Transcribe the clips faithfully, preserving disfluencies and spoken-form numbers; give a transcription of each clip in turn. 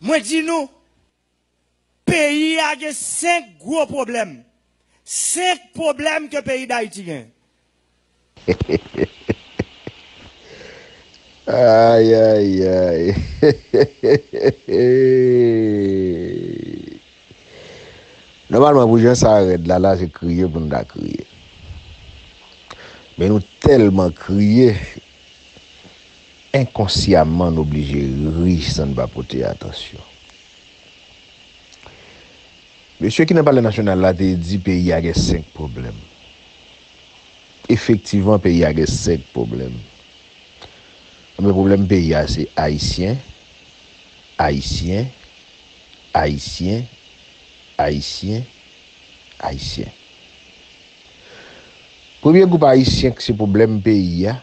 Mwen di nou, peyi a gen senk gwo pwoblèm. Senk pwoblèm ke peyi Dayiti gen. Ay, ay, ay. Nòmalman, pou jan sa rèd la, la se kriye pou n ta kriye. Men nou tèlman kriye, enkonsyaman n oblije ri san n pa pote atansyon. Mesye ki nan Palè Nasyonal la te di peyi a gen senk pwoblèm. Efektivman, peyi a gen senk pwoblèm. Men pwoblèm peyi a se Ayisyen, Ayisyen, Ayisyen, Ayisyen, Ayisyen. Premye gwoup Ayisyen ki se pwoblèm peyi a,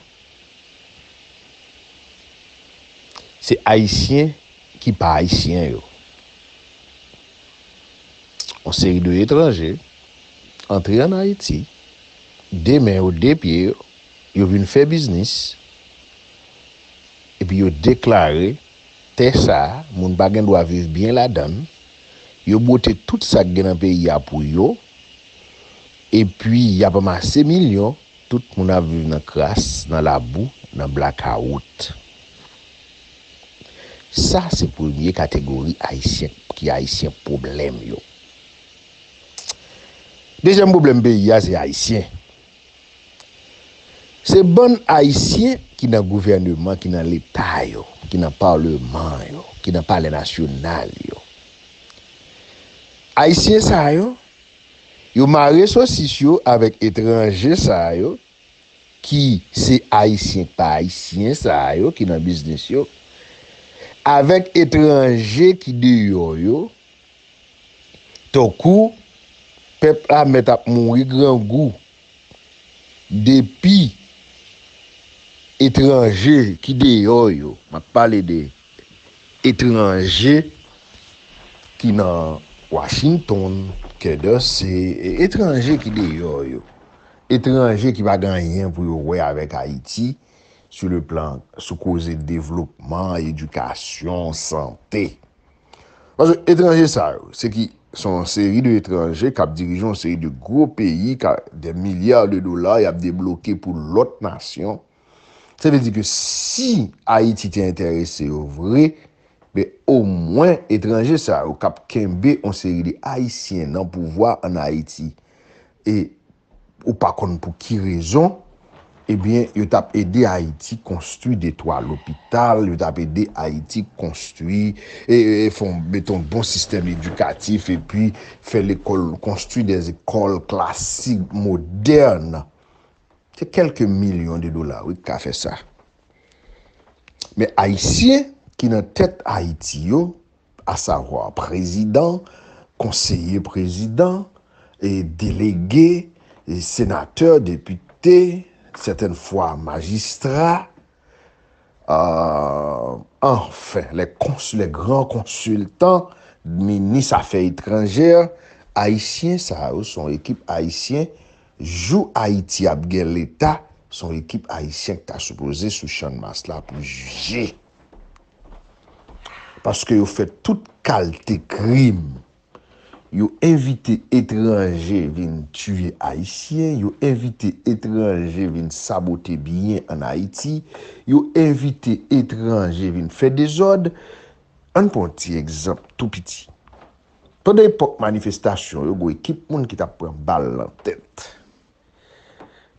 se Ayisyen ki pa Ayisyen yo. Yon seri de etranje antre ann Ayiti, de men yo, de pye yo, yo vin fè biznis, epi yo deklare tè sa a, moun pa gen dwa viv byen ladan l, yo bwote tout sa k gen nan peyi a pou yo, epi y ap anmase milyon, tout moun ap viv nan kras, nan labou, nan blakawout. Sa se premye kategori Ayisyen ki Ayisyen pwoblèm yo. Dezyèm pwoblèm peyi a se Ayisyen. Se bann Ayisyen ki nan gouvèneman, ki nan Leta yo, ki nan Paleman yo, ki nan Palè Nasyonal yo. Ayisyen sa yo, yo mare sosis yo avèk etranje sa yo, ki se Ayisyen k pa Ayisyen sa yo, ki nan biznis yo, avèk etranje ki deyò yo, tankou pèp la mèt ap mouri grangou depi etranje ki deyò yo, m ap pale de etranje ki nan Washington, Kèdèse, etranje ki deyò yo, etranje ki pa gen anyen pou yo wè avèk Ayiti, sou le plan, sou koze devlopman, edikasyon, sante. Paske etranje sa yo, se ki se yon seri de etranje k ap dirije yon seri de gwo peyi, ka, de milya de dola y ap debloke pou lòt nasyon. Sa vle di ke si Ayiti te enterese yo vre, ben omwen etranje sa yo k ap kenbe yon seri de Ayisyen nan pouvwa ann Ayiti, e ou pa konn pou ki rezon, ebyen, yo t ap ede Ayiti konstwi de twa lopital, yo t ap ede Ayiti konstwi, e, e, fè yon, mete yon bon sistèm edikatif, epi fè lekòl, konstwi de lekòl klasik, modèn. Se kèlke milyon de dola, wi, ki ka fè sa. Men Ayisyen ki nan tèt Ayiti yo, asavwa prezidan, konseye prezidan, e delege, e senatè, depite, sètèn fwa majistra, euh, anfen, les cons-, les grands consultants, minis afè etranjè, ayisyen sa yo, se yon ekip ayisyen, jou Ayiti ap gen leta, se yon ekip ayisyen ki ta sipoze sou Channmas la pou jije. Paske yo fè tout kalte krim. Yo envite etranje vin tiye Ayisyen, yo envite etranje vin sabote byen ann Ayiti, yo envite etranje vin fè dezòd. Ann pran yon ti egzanp tou piti. Pandan epòk manifestasyon yo, gen ekip moun ki t ap pran bal nan tèt.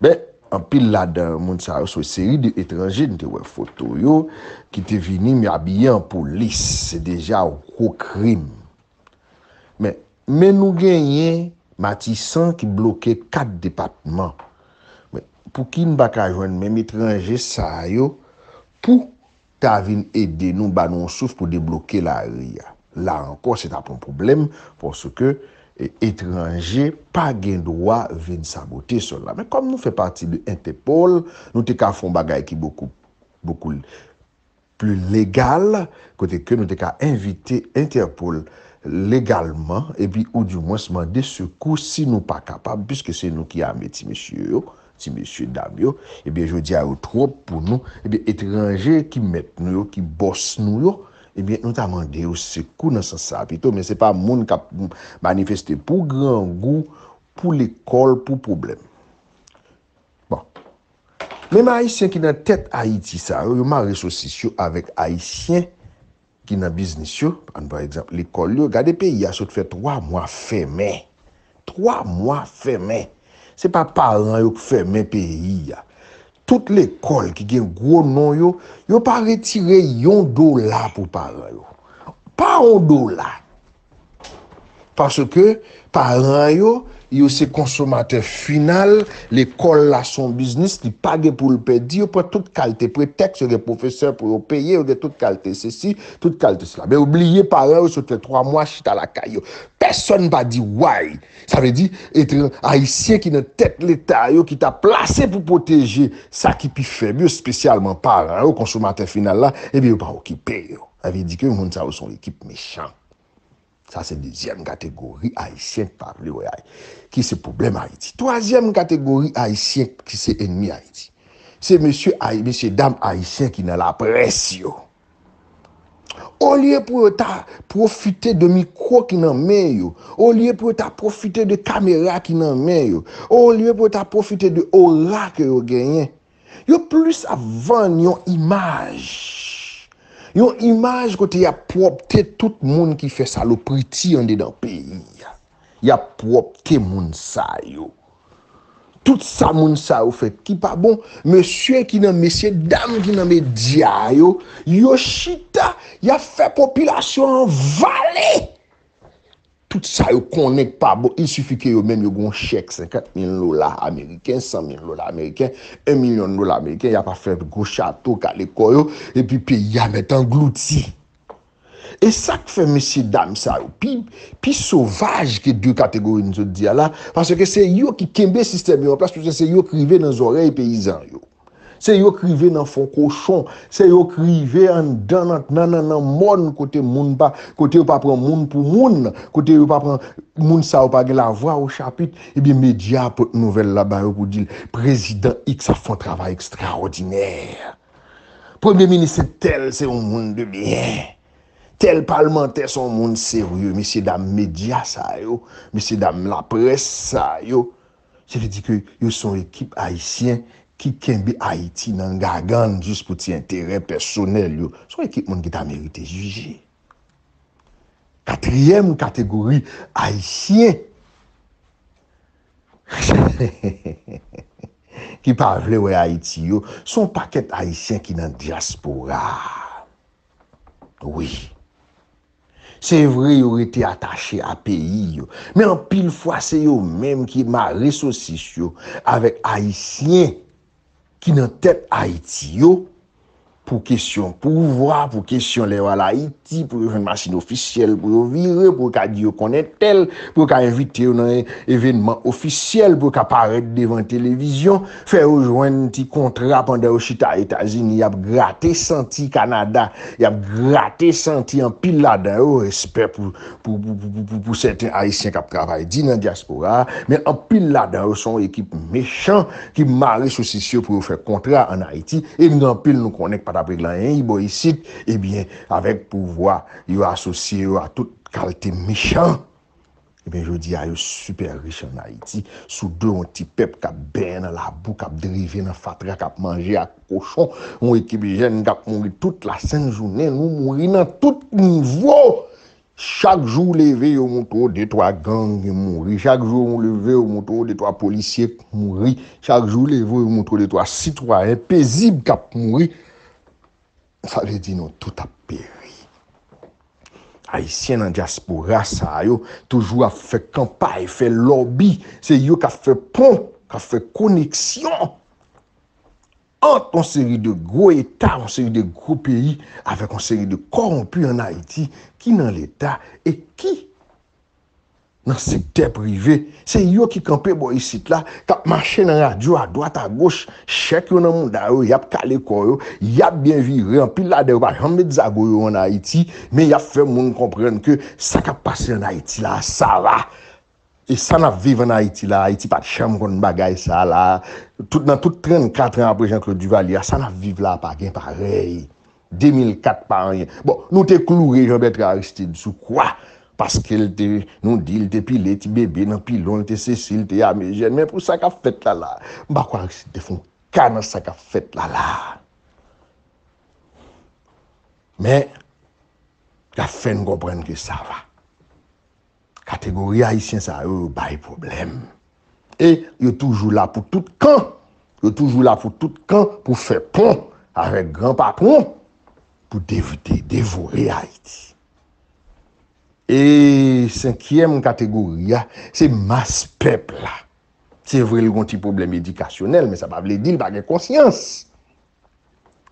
Men, anpil ladan moun sa yo se yon seri de etranje, n te wè foto yo, ki te vini, men abiye an polis. Se deja yon gwo krim. Men, men nou genyen Matisan ki bloke kat depatman. Men, pouki n pa ka jwenn menm etranje sa yo pou ta vin ede nou, ba nou yon souf pou debloke lari a? La ankò, se t ap yon pwoblèm, paske, e, etranje pa gen dwa vin sabote sòl la. Men kòm nou fè pati de Entèpòl, nou te ka fè yon bagay ki bokou, bokou pli legal, kote ke nou te ka envite Entèpòl legalman, epi oudimwens mande sekou si nou pa kapab, piske se nou ki ame ti mesye yo, ti mesye dam yo, ebyen, jodi a yo twòp pou nou, ebyen, etranje ki mèt nou yo, ki bòs nou yo, Ebyen, nou ta mande yo sekou nan sans sa a pito, men se pa moun k ap manifeste pou grangou, pou lekòl, pou pwoblèm. Bon. Menm Ayisyen ki nan tèt Ayiti sa yo, yo mare sosis yo avèk Ayisyen ki nan biznis yo, ann pran egzanp lekòl yo. Gade peyi a sot fè twa mwa fèmen. Twa mwa fèmen. Se pa paran yo k fèmen peyi a. Tout lekòl ki gen gwo non yo, yo pa retire yon dola pou paran yo. Pa yon dola. Paske paran yo, yo se konsomatè final, lekòl la se yon biznis, li pa gen pou l pèdi, yo pran tout kalte pretèks, yo gen pwofesè pou yo peye, yo gen tout kalte sesi, tout kalte sela. Men yo bliye paran yo sot fè twa mwa chita lakay yo. Pèsonn pa di way. Sa vle di, etran-, Ayisyen ki nan tèt Leta yo, ki ta plase pou pwoteje sa ki pi fèb yo, espesyalman paran yo, konsomatè final la, ebyen yo pa okipe yo. Sa vle di ke moun sa yo se yon ekip mechan. Sa se dezyèm kategori Ayisyen ki pa vle wè Ay-, ki se pwoblèm Ayiti. Twazyèm kategori Ayisyen ki se ènmi Ayiti. Se mesye Ay-, mesye dam Ayisyen ki nan laprès yo. Olye pou yo ta pwofite de mikwo ki nan men yo, olye pou yo ta pwofite de kamera ki nan men yo, olye pou yo ta pwofite de ora ke yo genyen, yo plis ap vann yon imaj. Yon imaj kote y ap pwòpte tout moun ki fè salopriti andedan peyi a. Y ap pwòpte moun sa yo. Tout sa moun sa yo fè ki pa bon, mesye ki nan, mesye dam ki nan medya yo, yo chita, y ap fè popilasyon an vale. Tout sa yo konnen k pa bon, il sifi ke yo menm yo gen yon chèk senkant mil dola ameriken, san mil dola ameriken, yon milyon dola ameriken, y ap fè gwo chato, kale kò yo, epi peyi a mèt anglouti. E sa k fè mesye dam sa yo pi, pi sovaj ke de kategori n sot di a la, paske se yo ki kenbe sistèm yo an plas, paske se yo k rive nan zòrèy peyizan yo. Se yo k rive nan fon kochon, se yo k rive anndan nan, nan, nan, nan mòn kote moun pa, kote yo pa pran moun pou moun, kote yo pa pran moun sa yo pa gen lavwa o chapit, ebyen medya a pot nouvèl la ba yo pou di l, prezidan X ap fè yon travay ekstraòdinè. Premye minis entèl se yon moun de byen. Tèl palmantè se yon moun serye. Mesye dam medya sa yo, mesye dam laprès sa yo, se vle di ke yo se yon ekip ayisyen ki kenbe Ayiti nan gagann jis pou ti enterè pèsonèl yo. Se yon ekip moun ki ta merite jije. Katriyèm kategori ayisyen ki pa vle wè Ayiti yo, se yon pakèt ayisyen ki nan dyaspora. Wi. Se vre yo rete atache a peyi yo, men anpil fwa se yo menm ki mare sosis yo avèk ayisyen ki nan tèt Ayiti yo pou kesyon pouvwa, pou kesyon lè yo al Ayiti, pou yo jwenn machin ofisyèl, pou yo vire, pou yo ka di yo konnen tèl, pou yo ka envite yo nan evenman ofisyèl, pou yo ka parèt devan televizyon, fè yo jwenn ti kontra pandan yo chita Etazini, y ap grate santi Kanada, y ap grate santi anpil ladan yo, respè pou, pou, pou, pou, pou, pou, pou sèten Ayisyen k ap travay di nan dyaspora a, men anpil ladan yo se yon ekip mechan ki mare sosis yo pou yo fè kontra ann Ayiti, e gen anpil nou konnen k pa t ap regle anyen, bò isit, ebyen, avèk pouvwa, yo asosye yo a tout kalte mechan. Ebyen, jodi a, yo sipè rich ann Ayiti, sou do yon ti pèp k ap benyen nan labou, k ap drive nan fatra, k ap manje ak kochon, yon ekip jèn k ap mouri tout lasent jounen, nou mouri nan tout nivo. Chak jou w leve, yo montre w de twa gang ki mouri. Chak jou w leve, yo montre w de twa polisye k mouri. Chak jou w leve, yo montre w de twa sitwayen pezib k ap mouri. Sa vle di nou tout ap peri. Ayisyen nan dyaspora sa yo toujou ap fè kanpay, fè lòbi. Se yo k ap fè pon, k ap fè koneksyon ant yon seri de gwo eta, yon seri de gwo peyi, avèk yon seri de kòwonpi ann Ayiti ki nan Leta e ki nan sektè prive. Se yo ki kanpe bò isit la, k ap mache nan radyo adwat agoch, chèk yo nan mouda yo, y ap kale kò yo, y ap byen vire, anpil ladan yo pa janm met zago yo ann Ayiti, men y ap fè moun konprann ke sa k ap pase ann Ayiti la, sa va. E sa n ap viv ann Ayiti la, Ayiti pa t janm konn bagay sa la. Tout, nan tout trannkat an apre Jean Claude Duvalier a, sa n ap viv la pa gen parèy. de mil kat pa anyen. Bon, nou te kloure Jean Bertrand Aristide sou kwa, paske l te, nou di l te pile ti bebe nan pilon, l te sesi, l te amejèn. Men pou sa k ap fèt la la, m pa kwè Aristide te fè yon ka nan sa k ap fèt la la. Men, y ap fè n konprann ke sa va. Kategori ayisyen sa yo, yo bay pwoblèm. E yo toujou la pou tout kan. Yo toujou la pou tout kan, pou fè pon avèk gran patwon, pou dev-, de-, devore Ayiti. E senkyèm kategori a, se mas pèp la. Se vre, l gon ti pwoblèm edikasyonèl, men sa pa vle di l pa gen konsyans.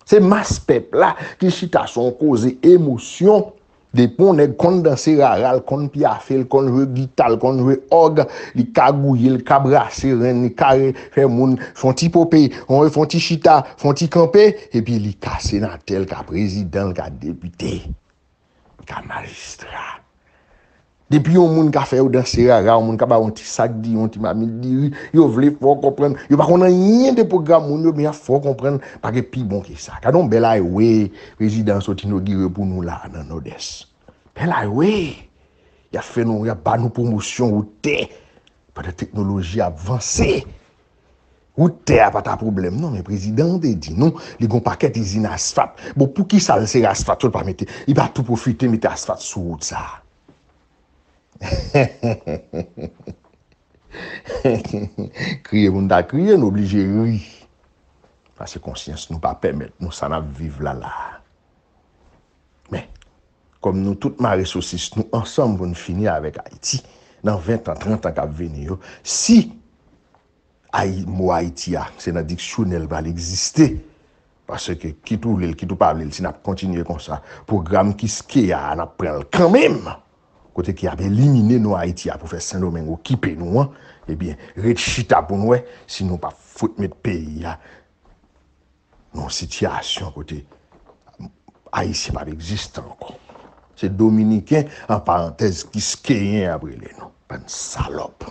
Se mas pèp la ki chita sou yon koze emosyon. Depi yon nèg konn danse rara, l konn pyafe, l konn jwe gita, l konn jwe òg, li ka gouye, l ka brase ren, li ka re-, fè moun fè yon ti pope, yon, fè yon ti chita, fè yon ti kanpe, epi li ka senatè, l ka prezidan, l ka depite, l ka majistra. Depi yon moun ka fè yo danse rara, yon moun ka ba yon ti sak diri, yon ti mamit diri, yo vle fè w konprann. Yo pa konn anyen de pwogram moun yo, men y ap fè w konprann pa gen pi bon ke sa. Gade yon bèl highway prezidan an sot inogire pou nou la nan Nòdès. Bèl highway. Y ap fè nou, y ap ba nou pwomosyon wout tè. Pandan teknoloji ap vanse. Wout tè a pa ta pwoblèm non, men prezidan an te di nou, li gon pakèt izin asfalt. Bon, poukisa l sere asfalt yo, l pa mete, li pa tou pwofite mete asfalt sou wout sa a? Kriye pou n ta kriye, nou oblije ri. Paske konsyans nou pa pèmèt nou sa n ap viv la la a. Men, kòm nou tout mare sosis nou ansanm pou n fini avèk Ayiti, nan ven tan, trant an k ap vini yo, si Ayi-, mo Ayiti a, se nan diksyonè l pral egziste. Paske, kit ou vle l, kit ou pa vle l, si n ap kontinye konsa, pwogram Kiskeya a, n ap pran l kanmenm. Kote ki ap elimine non Ayiti a pou fè Sendomeng okipe nou an, ebyen, ret chita pou n wè si nou p ap fout met peyi a nan yon sitiyasyon kote Ayisyen p ap egziste ankò. Se Dominiken, an parantèz, Kiskeyen y ap rele nou. Bann salòp.